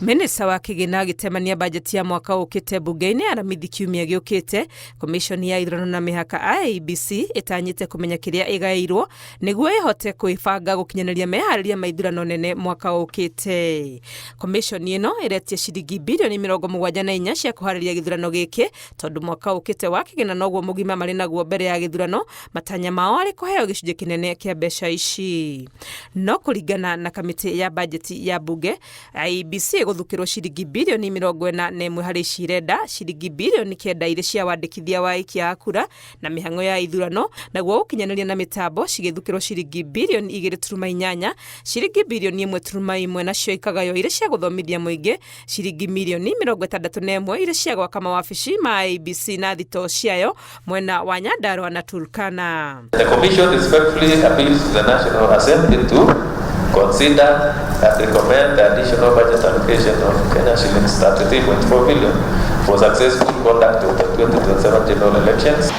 Minista wa kĩgĩna agĩtemania bajeti ya mwaka ũkĩte mbunge-inĩ Aramithi kiumia gĩũkĩte. Komishoni ya ithurano na mĩhaka IEBC ĩtanyĩte kũmenya kĩrĩa ĩgaĩirwo nĩguo ĩhote kwĩbanga gũkinyanĩria meharĩria ma ithurano nene mwaka ũkĩte. Komishoni ĩno ĩretia ciringi birioni 74 cia kũharĩria gĩthurano gĩkĩ tondũ mwaka ũkĩte wa kĩgĩna noguo mũgima marĩ naguo mbere ya gĩthurano, matanya mao arĩ kũheo gĩcunjĩ kĩnene kĩa mbeca ici. No kũringana na kamĩtĩ ya bajeti ya mbunge, IEBC ĩgũthukĩrwo ciringi birioni 41 harĩ ici irenda, ciringi birioni 9 irĩ cia wandĩkithia wa aikia a kura na mĩhang'o ya ithurano, naguo ũkinyanĩria na mĩtambo cigĩthukĩrwo ciringi birioni 2.8, ciringi birioni 1.1 nacio ikagaywo irĩ cia gũthomithia mũingĩ, ciringi mirioni 61 irĩ cia gwaka mawabici ma IEBC na thitoo ciayo mwena wa Nyandarua na Turkana. The Commission respectfully appeals to the National Assembly to consider and recommend the additional budget allocation of Kenya shillings 33.4 billion for successful conduct of the 2027 general elections.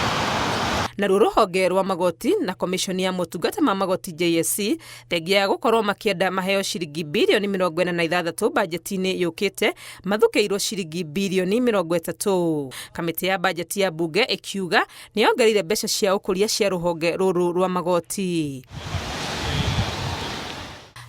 Naruo rũhonge rwa magoti na komishoni ya motungata ma magoti JSC, thengia ya gũkorwo makĩenda maheo ciringi birioni 46 bajeti-inĩ yũkĩte, mathukĩirwo ciringi birioni 30. Kamĩtĩ ya bajeti ya mbunge ĩkiuga nĩ yongereire mbeca cia ũkũria cia rũhonge rũrũ rwa magoti.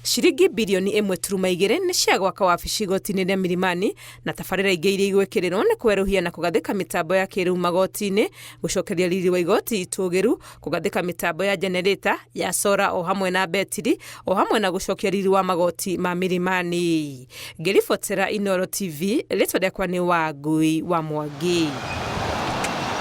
Ciringi birioni 1.2 nĩ cia gwaka wabici igoti-inĩ rĩa Milimani na tabarĩra ingĩ iria igwĩkĩrĩrwo nĩ kwerũhia na kũgathĩka mĩtambo ya kĩrĩu magoti-inĩ, gũcokeria riri wa igoti itũgĩru, kũgathĩka mĩtambo ya jenereta ya sora o hamwe na betiri o hamwe na gũcokia riri wa magoti ma Milimani. Ngĩribotera Inooro TV, rĩtwa rĩakwa nĩ Wangui wa Mwangi.